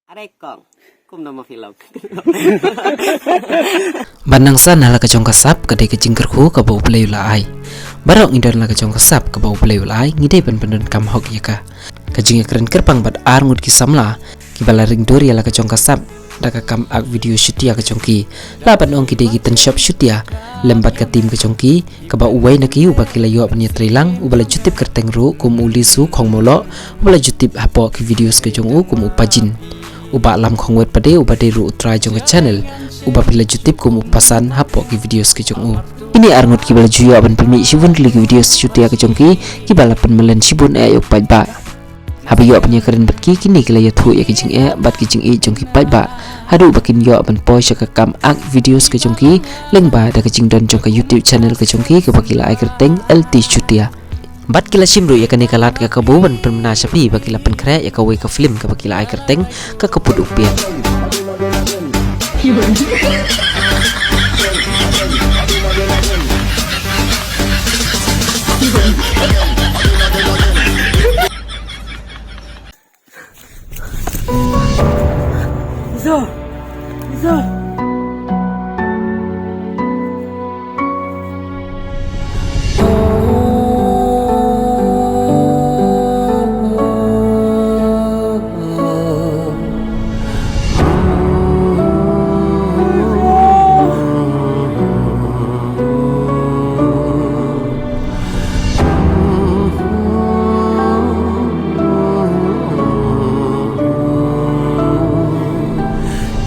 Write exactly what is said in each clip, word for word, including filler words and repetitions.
Are kong, kum nama film. Ban nang san ha la ka jong ka sap ka dei ka jingkyrkhu kaba U Blei u la ai. Baroh ngi don la ka jong ka sap kaba U Blei u la ai, ngi dei ban pyndonkam hok ïa ka. Ka jingïakren kyrpang bad ar ngut ki samla kiba la ring dur ïa la ka jong ka sap da ka kam ak video shutia ka jong ki. Lah ban ong ki dei ki tynshop shutia lem bad ka team ka jong ki, kaba uwei na ki uba ki la ïoh ban ïatreilang uba la ju tip kyrteng ruh kum u Lisu Khongmawloh, uba la ju tip hapoh ki videos ka jong u kum u Pajin, u Bah Lam Khongwet pat de uba dei ruh u trai jong ka channel, uba phi la ju tip kum u Pasan hapoh ki videos ka jong u. Kine ar ngut kiba la ju ïoh ban pynmih shibun tylli ki videos shutia ka jong ki, kiba la pynmlien shibun eh ïa u paidbah. Haba ïoh ban ïakren bad ki, kine ki la ïathuh ïa ki jingeh bad ki jingïeit jong ki paidbah, haduh ba kin ïoh ban poi sha ka kam ak videos ka jong ki lyngba da ka jingdon jong ka YouTube channel ka jong ki kaba ki la ai kyrteng L T Shutia. Bad ki la shim ruh ïa kane ka lad ka kabu ban pynbna sha phi ba ki la pynkhreh ïa kawei ka film kaba ki la ai kyrteng Ka Kaput U Pian.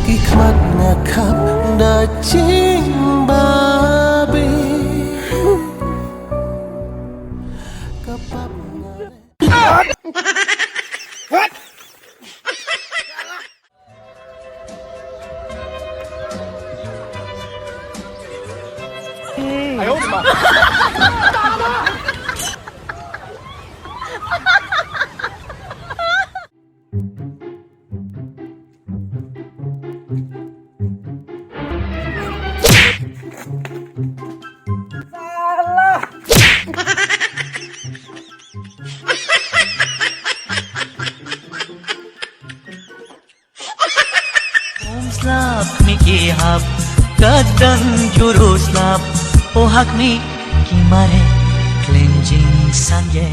Ki khmat nga khap da jingbabe. Ka pap nga Slap mi ki hap, kadang juru slap, pohak mi ki mare, cleansing sangye.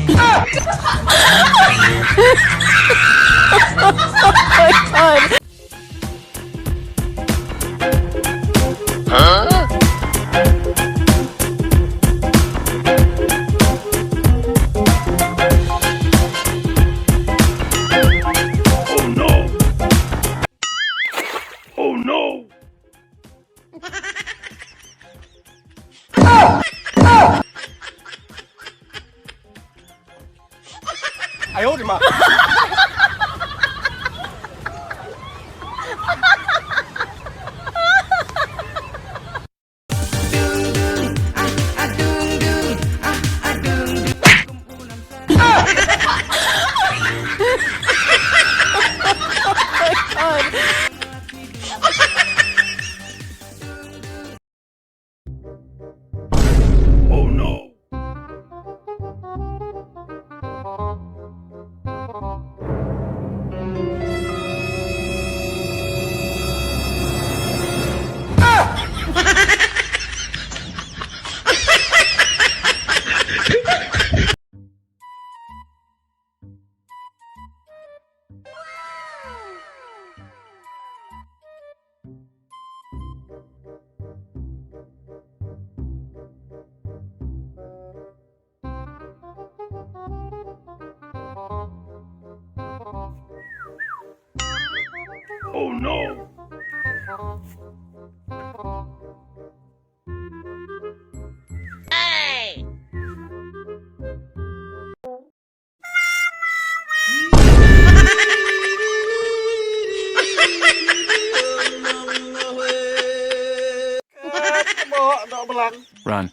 Oh no! Run.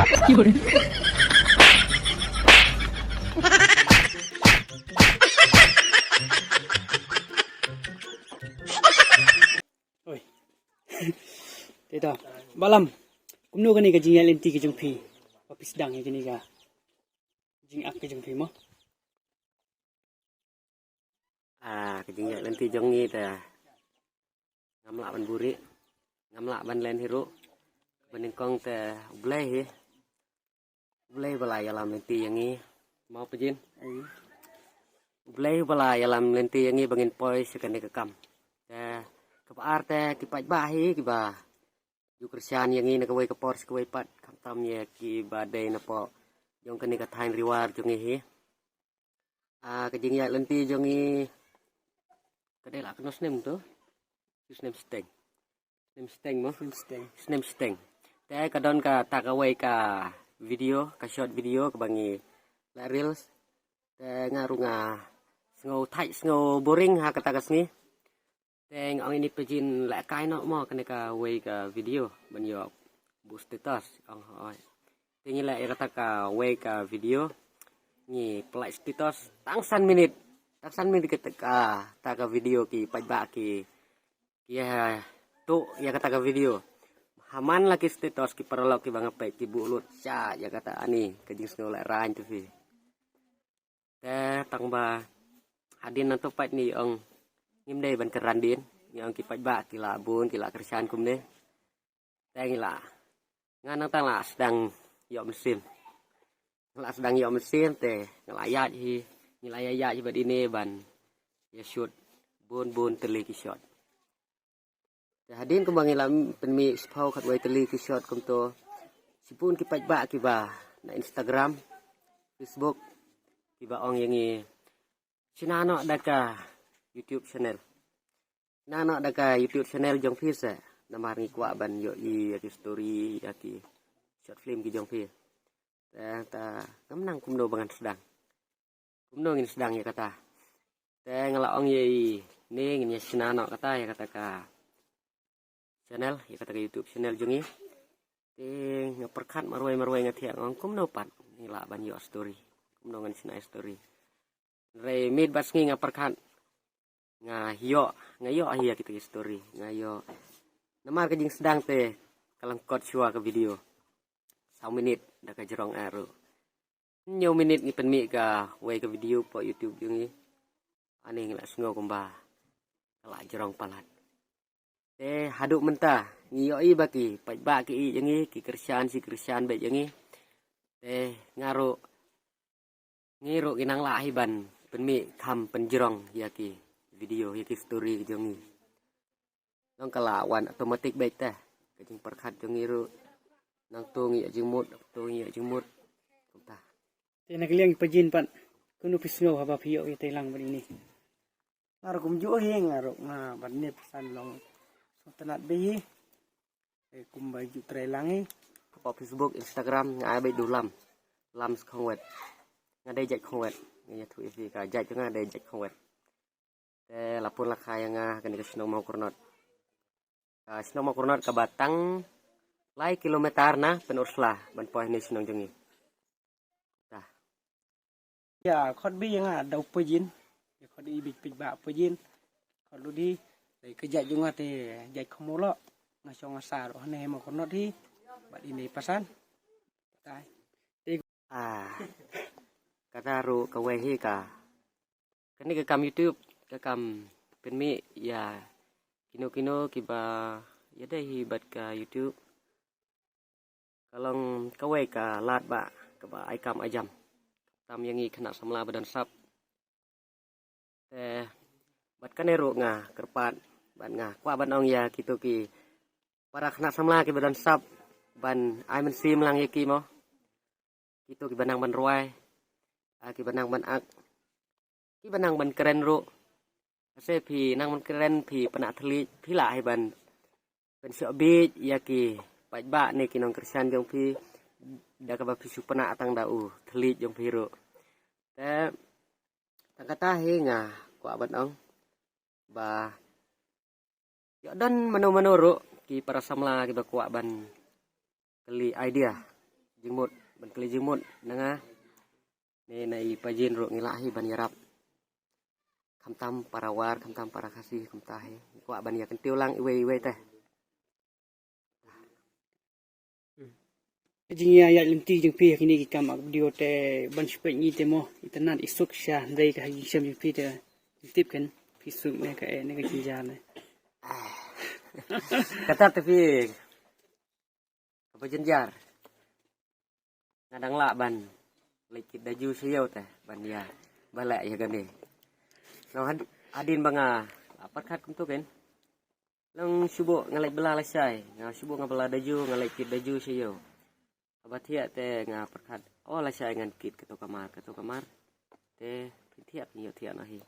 Oi. Te to. Balam. Kumno kane ka jingïaid lynti ka jong phi? Ba phi sdang ïa kane ka jingak ka jong phi mo? Ah, ka jingïaid lynti jong ngi te ngam lah ban buhrieh, ngam lah ban len hi ruh. Ba nyngkong te U Blei hi. U Blei ba la ïalam lynti ïa ngi. Mo Pajin. Ai. U Blei ba la ïalam lynti ïa ngi ba ngin poi sha kane ka kam. Te kaba ar te ki paidbah hi kiba ju kyrshan ïa ngi na kawei ka por sha kawei pat, khamtam ïa kiba dei na poh jong kane ka thaiñ Ri War jong ngi hi. Ah, ka jingïaid lynti jong ngi ka dei la kano snem to? Snem Steng. Snem Steng mo? Snem Steng. Snem Steng. Te ka don kata kawei ka video, ka short video kaba ngi la reels. Te nga ruh nga sngew thait, sngew boring ha kata ka sngi. Te nga ong ïa i Pajin leh kai noh mo kane kawei ka video ban ïoh buh status, ong hooid. Te ngi leh ïa kata kawei ka video, ngi pynlait status tang san minit, tang san minit kata ka, kata ka video ki paidbah ki, ki ïa tuh ïa kata ka video. Ha man la ki status ki paralok kiba nga peit ki buh lut sha ïa kata ani ka jingsngew lehrain te phi. Te tang ba hadien nangto pat ngi ong ngim dei ban kyrhan dien, ngi ong ki paidbah ki la bun ki la kyrshan kumne. Te ngi la, nga nangta la sdang ïoh mynsiem. Nga la sdang ïoh mynsiem te nga la ïaid hi, ngi la ïaid ïaid hi bad ine ban ïa shoot bun bun tylli ki shot. Te hadien kumba ngi la pynmih shiphew khatwei tylli ki shot kumto, shibun ki paidbah kiba na Instagram, Facebook kiba ong ïa ngi, shna noh da ka YouTube channel. Shna noh da ka YouTube channel jong phi se. Namar ngi kwah ban ïohi ïa ki story, ïa ki short film ki jong phi. Te ta ngam nang kumno ba ngan sdang. Kumno ngin sdang ïa kata. Te nga la ong ïa i ne ngin ïa shna noh kata ïa kata ka channel, ïa kata ka YouTube channel jong ngi. Te nga pyrkhat marwei marwei nga thiah nga ong kumno pat ngi lah ban ïoh story. Kumno ngan shna ïa story. Hynrei miet bad sngi nga pyrkhat. Nga ïoh, nga ïoh hi ïa kita ki story, nga ïoh. Namar ka jingsdang te ka lyngkot shuwa ka video. Saw minit da ka jrong ar ruh. Hynñiew minit ngi pynmih kawei ka video poh YouTube jong ngi. Ani ngi la sngew kumba ka la jrong palat. Te haduh mynta ngi ïohi ba ki paidbah ki ïeit ïa ngi, ki kyrshan shi kyrshan beit ïa ngi. Te nga ruh, ngi ruh ngi nang lah hi ban pynmih kham pynjrong ïa ki video, ïa ki story ki jong ngi. Long ka la wan automatic beit te ka jingpyrkhat jong ngi ruh. Nangto ngi ïa jingmut, nangto ngi ïa jingmut. Kumta. Te na ka liang i Pajin pat, kumno phi sngew haba phi ïoh ïa tei lang bad ine? Nga ruh kumjuh hi, nga ruh nga bad ine pasan long sngewtynnat beit hi. Te kumba ju trai lang hi. Hapoh Facebook, Instagram nga ai beit da u Lam. Lam Skhongwet. Nga dei jait Khongwet. Nga ïathuh ïa phi ka jait jong nga dei jait Khongwet. Te la pun la kha ïa nga ha kane ka shnong Mawkyrnot. Ka shnong Mawkyrnot kaba tang lai kilometer na Pynursla ban poi hane shnong jong ngi. Ta. Ïa khot beit ïa nga da u Pajin. Ïa khot i beit beit ba Pajin. Khot lut hi. Dei ka jait jong nga te jait Khmulok. Nga shong nga sah ruh hane ha Mawkyrnot hi. Bad ine i pasan. Tai. Ah. Kata ruh kawei hi ka, kane ka kam YouTube, ka kam pynmih ïa kino kino kiba ïadei hi bad ka YouTube. Ka long kawei ka lad ba kaba ai kam ai jam. Tam ïa ngi khynnah samla ba don sap. Te bad kane ruh nga kyrpad bad nga kwah ban ong ïa kito ki para khynnah samla kiba don sap ban ai mynsiem lang ïa ki mo. Kito kiba nang ban rwai, ah, kiba nang ban ak, kiba nang ban kren ruh. Ase phi nang ban kren phi pynah thylliej, phi lah hi ban pynshoh bieit ïa ki paidbah ne ki nongkyrshan jong phi da kaba phi shu pynah tang da u thylliej jong phi ruh. Te tang kata hi nga kwah ban ong ba ïoh don mano mano ruh ki para samla kiba kwah ban kylli idea. Jingmut, ban kylli jingmut na nga. Ne na i Pajin ruh ngi lah hi ban ïarap. Khamtam para War, khamtam para Khasi, kumta hi. Kwah ban ïa kyntiew lang iwei iwei te. Jingïaid lynti jong phi ha kine ki kam ak video te ban shu peit ngi te mo, itynnad isuk sha hynrei ka ha jingshem jong phi te. Tip kan phi suk ne ka eh ne ka jynjar ne. Kata te phi. Kaba jynjar. Nga dang lah ban leit kit da ju sha ïew te ban ïa ba leh ïa kane. Nong had-, hadien ba nga la pyrkhat kumtu kan. Long shu buh nga leit bylla lashai, nga shu buh nga bylla da ju, nga leit kit da ju sha ïew. Haba thiah te nga pyrkhat, oh lashai ngan kit kato kamar, kato kamar. Te phi thiah phi ïoh thiah noh hi.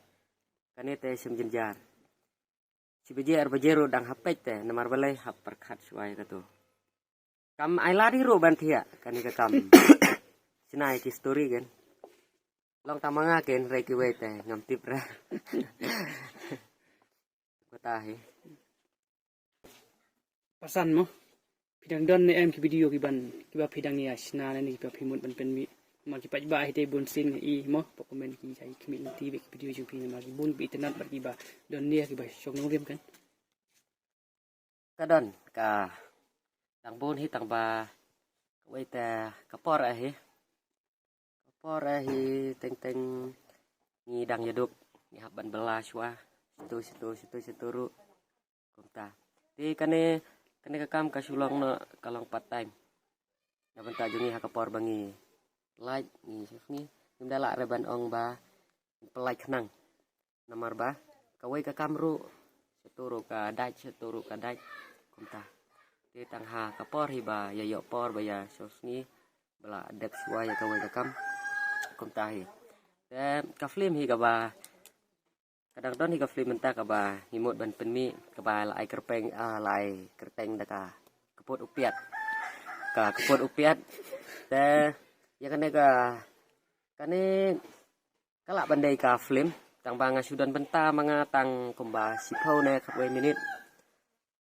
Kane te shem jynjar. Shi baje ar baje ruh dang hap peit te, namar balei hap pyrkhat shuwa ïa kato. Kam ai lad hi ruh ban thiah, kane ka kam. Shna ïa ki story kan. Long tang ma nga kan, hynrei kiwei te ngam tip re. Kata hi. Pasan mo. Phi dang don ne em ki video ki ban, kiba phi dang ïa shna ne kiba phi mut ban pynmih. Ma ki paidbah hi te bun sien i mo, pa comment ki jai khmih lynti bad ki video jong phi, namar ki bun ba itynnad bad kiba don ne kiba shong nongrim kan. Ka don ka dang bun hi tang ba kawei te ka por ahi. Ka por ahi teng teng ngi dang ïaduk, ngi hap ban bylla shuwa. Situ situ situ situ ruh. Kumta. Te kane, kane ka kam ka shu long noh, ka long part time. Na bynta jong ngi ha ka por ba ngi lait, ngi shu ngi, ngim da lah re ban ong ba pynlait khnang. Namar ba kawei ka kam ruh, situ ruh ka dait, situ ruh ka dait. Kumta. Te tang ha ka por hi ba ïa ïoh por ba ïa shu sngi ba la dep shuwa ïa kawei ka kam. Kumta hi. Te ka film hi kaba Ka dang don hi ka film mynta kaba ngi mut ban pynmih, kaba la ai kyrpeng, ah, la ai kyrteng da ka Ka Pud U Piat. Ka Ka Pud U Piat. Te ïa kane ka, kane ka lah ban dei ka film, tang ba nga shu don bynta ma nga tang kumba shiphew ne khatwei minit.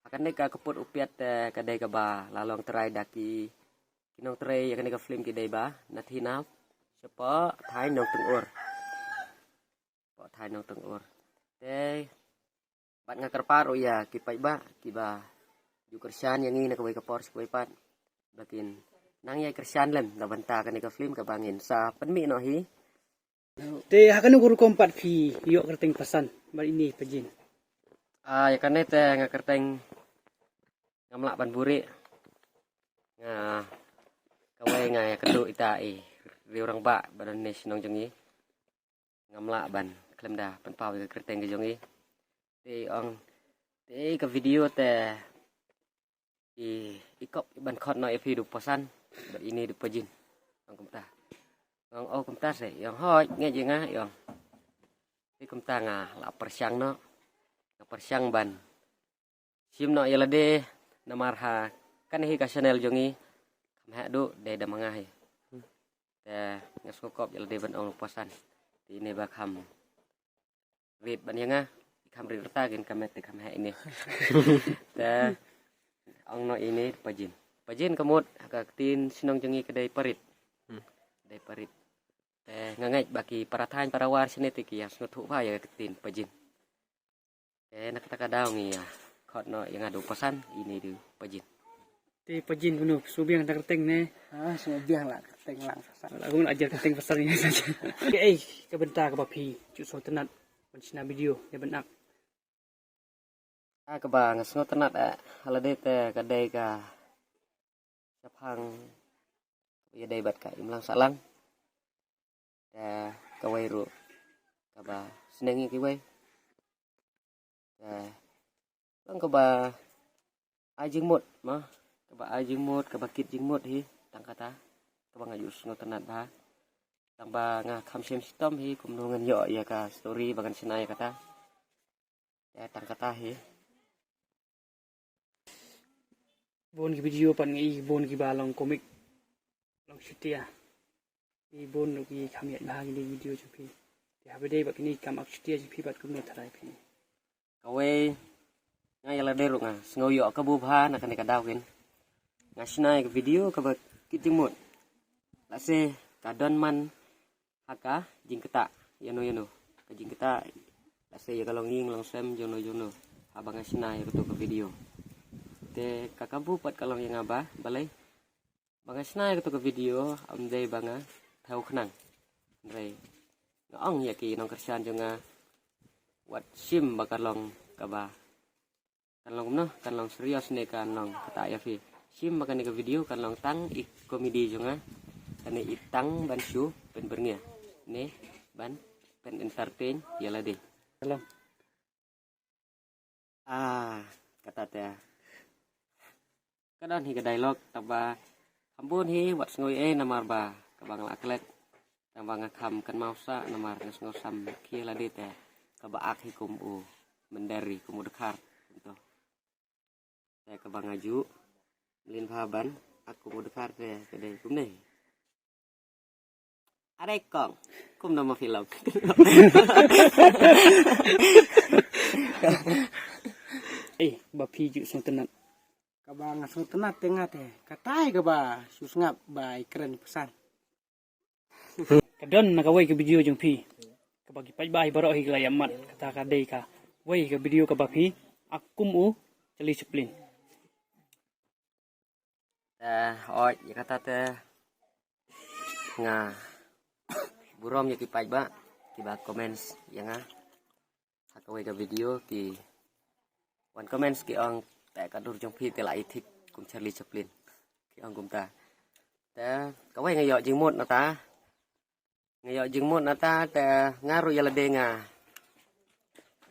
Ha kane ka Ka Pud U Piat te ka dei kaba la long trai da ki, ki nongtrei ïa kane ka film ki dei ba Nathi Nap, shapoh Thaiñ Nongtyngur. Shapoh Thaiñ Nongtyngur. Te bad nga kyrpad ruh ïa ki paidbah kiba ju kyrshan ïa ngi na kawei ka por sha kawei pat, ba kin nang ïai kyrshan lem na bynta kane ka film kaba ngin sa pynmih noh hi. Te ha kano ka rukom pat phi ïoh kyrteng Pasan bad ine i Pajin? Ah, ïa kane te nga kyrteng Ngam Lah Ban Buhrieh. Nga, kawei nga ïakynduh ita i riewrangbah ba don ne shnong jong ngi. Ngam lah ban khlem da pynpaw ïa ka kyrteng ka jong ngi. Te ong, te ka video te i, i kop ban khot noh ïa phi da u Pasan bad ine da u Pajin. Ong kumta. Ong, oh kumta se, ong hooid, ngeit ïa nga, ong. Te kumta nga la pyrshang noh. Nga pyrshang ban shim noh ïa lade, namar ha kane hi ka channel jong ngi kham heh duh dei da ma nga hi. Te nga sngewkop ïa lade ban ong u Pasan. Te ine ba kham rit ban ïa nga, kham rit rta kin ka met te kham heh ine. Te ong noh ine Pajin. Pajin ka mut ha ka ktien shnong jong ngi ka dei parit. Hmm. Dei parit. Te nga ngeit ba ki para Thaiñ para War shane te ki ïa sngewthuh bha ïa ka ktien Pajin. Te na kata ka daw ngi ïa khot noh ïa nga da u Pasan, ine da u Pajin. Te Pajin kumno, sngewbiang da kyrteng ne? Ah, sngewbiang la kyrteng lang Pasan. La kumno ajar kyrteng Pasan ïa nga. Kaei ka bynta kaba phi ju sngewtynnat ban shna video ne ban act? Ah, kaba nga sngewtynnat, eh, ha lade te ka dei ka shaphang ïadei bad ka imlang sahlang. Te kawei ruh kaba sneng ïa kiwei. Te long kaba ai jingmut ma, kaba ai jingmut, kaba kit jingmut hi, tang kata kaba nga ju sngewtynnat bha. Tang ba nga kham shem shitom hi kumno ngan ïoh ïa ka story ba ngan shna ïa kata. Te tang kata hi. Bun ki video pat nga i bun kiba long comic, long shutia. I bun ruh ki kham ïaid bha kine ki video jong phi. Te haba dei bad kine ki kam ak shutia jong phi pat kumno tharai phi? Kawei, nga ïa lade ruh nga sngew ïoh kabu bha na kane ka daw kin. Nga shna ïa ka video kaba kit jingmut. Lehse ka don man ha ka jingktah ïano ïano. Ka jingktah lehse ïa ka longïing longsem jongno jongno. Haba nga shna ïa kato ka video. Te ka kabu pat ka long ïa nga ba, balei ba nga shna ïa kato ka video, ym dei ba nga thew khnang. Hynrei nga ong ïa ki nongkyrshan jong nga, wat shim ba ka long kaba, kan long kumno, kan long serious ne kan long kata ïa phi. Shim ba kane ka video kan long tang i comedy jong nga. Kane i tang ban shu pynbyrngia ne ban pyn entertain ïa lade. Salam. Ah, kata te. Ka don hi ka dialogue, tangba kham bun hi wat sngew ei namar ba kaba nga la klet. Tangba nga kham kynmaw sah namar nga sngew sam khie lade te. Kaba ak hi kum u mynder hi, kum u dkhar kumto. Te kaba nga ju mlien bha ban ak kum u dkhar te ka dei kumne. Are kong, kumno ma phi long? Eh, ba phi ju sngewtynnat. Kaba nga sngewtynnat te nga te, katai kaba shu sngap ba i kren pesan. Ka don na kawei ka video jong phi, kaba ki paidbah baroh hi ki la ïa mad, kata ka dei kawei ka video kaba phi ak kum u Charlie Chaplin. Te hooid, ïa kata te nga burom ïa ki paidbah kiba comments ïa nga ha kawei ka video, ki wan comments ki ong te ka dur jong phi te la ïa thik kum Charlie Chaplin, ki ong kumta. Te kawei nga ïoh jingmut nata, nga ïoh jingmut nata te nga ruh ïa lade nga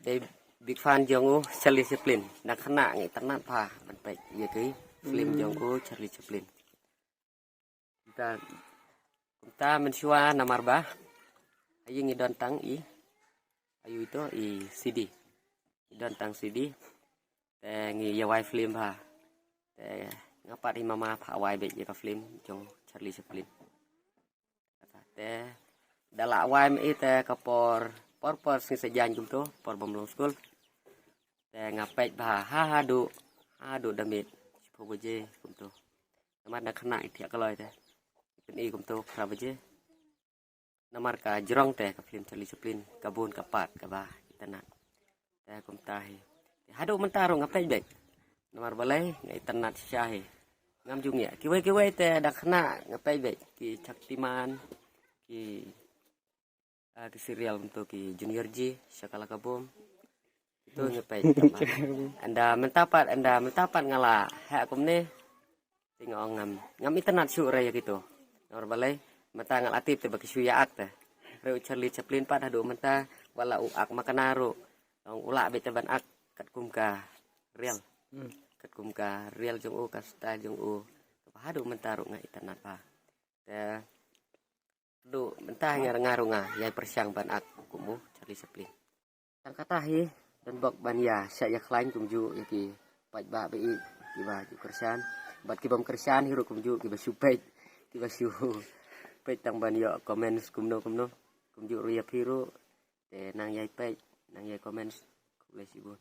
dei big fan jong u Charlie Chaplin. Dang khynnah nga itynnat bha ban peit ïa ki film jong u Charlie Chaplin. Kumta, kumta mynshuwa namar ba ha ïing i don tang i, aïu ito, i CD. I don tang CD. Te ngi ïa wai film bha. Te nga pat i mama pha wai beit ïa ka film jong Charlie Chaplin. Te da la wai ma i te ka por, por por sngi Saitjaiñ kumto, por bym long skul. Te nga peit bha ha haduh, haduh da miet shiphew baje kumto. Namar dang khynnah i thiah kloi te. Pyn-i kumto phra baje. Namar ka jrong te ka film Charlie Chaplin, ka bun ka pat kaba itynnat. Te kumta hi. Te haduh mynta ruh nga peit beit. Namar balei nga itynnat shisha hi. Ngam ju ngiah. Kiwei kiwei te dang khynnah nga peit beit. Ki Shaktiman, ki, ah, ki serial kumto, ki Junior G, Shakalaka Boom. Ito nga peit tang ba. Ynda mynta pat, ynda mynta pat nga la heh kumne. Te nga ong ngam, ngam itynnat shuh re ïa kito. Namar balei, mynta nga la tip te ba ki shu ïa ak te. Hynrei u Charlie Chaplin pat haduh mynta, wat la u ak makna ruh, ong u lah beit te ban ak katkum ka real. Hmm. Katkum ka real jong u, ka style jong u. Te ba haduh mynta ruh nga itynnat bha. Te haduh mynta nga, nga ruh nga ïai pyrshang ban ak kum u Charlie Chaplin. Tang kata hi, don bok ban ïa shah ïa khlaiñ kumjuh ïa ki paidbah ba ïeit kiba ju kyrshan. Bad ki bym kyrshan hi ruh kumjuh kiba shu peit, kiba shu peit tang ban ïoh comments kumno kumno. Kumjuh ruh ïa phi ruh, te nang ïai peit, nang ïai comments. Khublei shibun.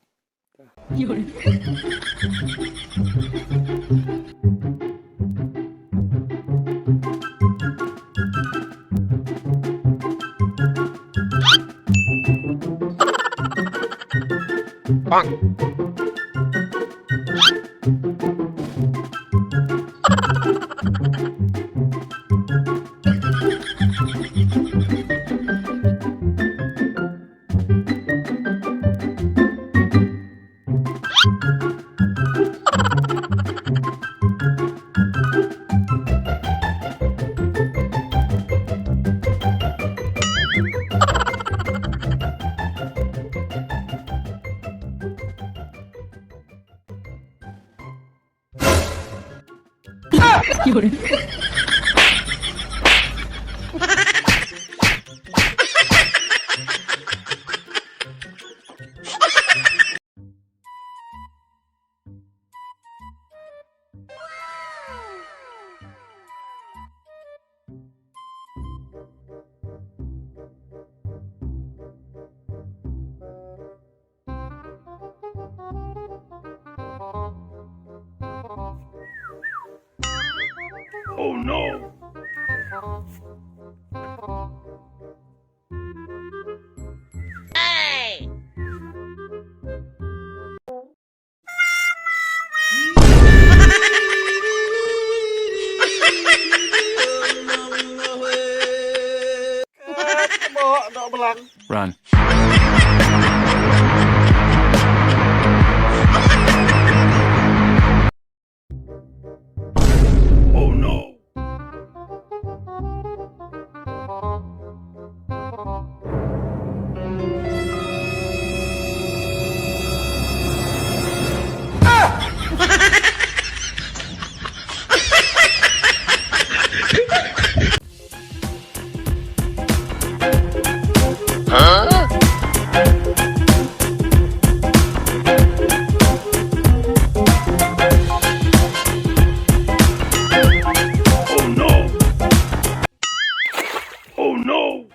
Oh no! Run. Oh no! Oh no! Oh no!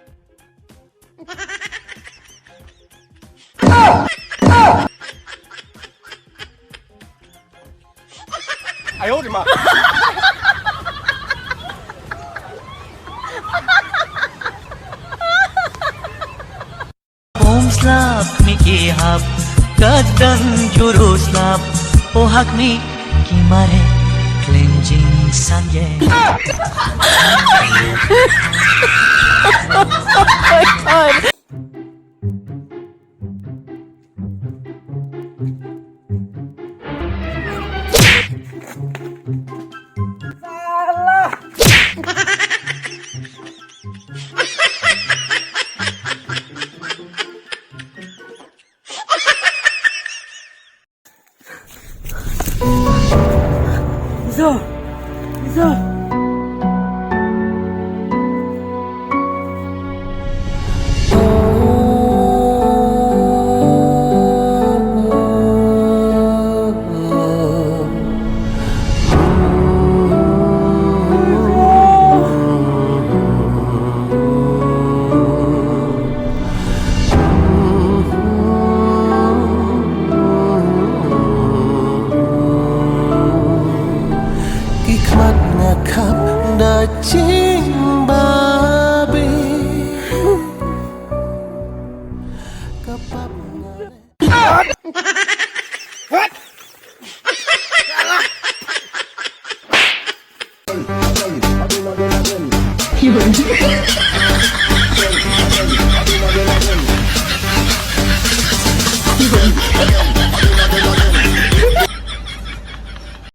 Om slap miki hap, kadang juru slap, oh hak mi ki mare, cleansing sanye. Ki khmat nga khap da jingbabe. Ka pap nga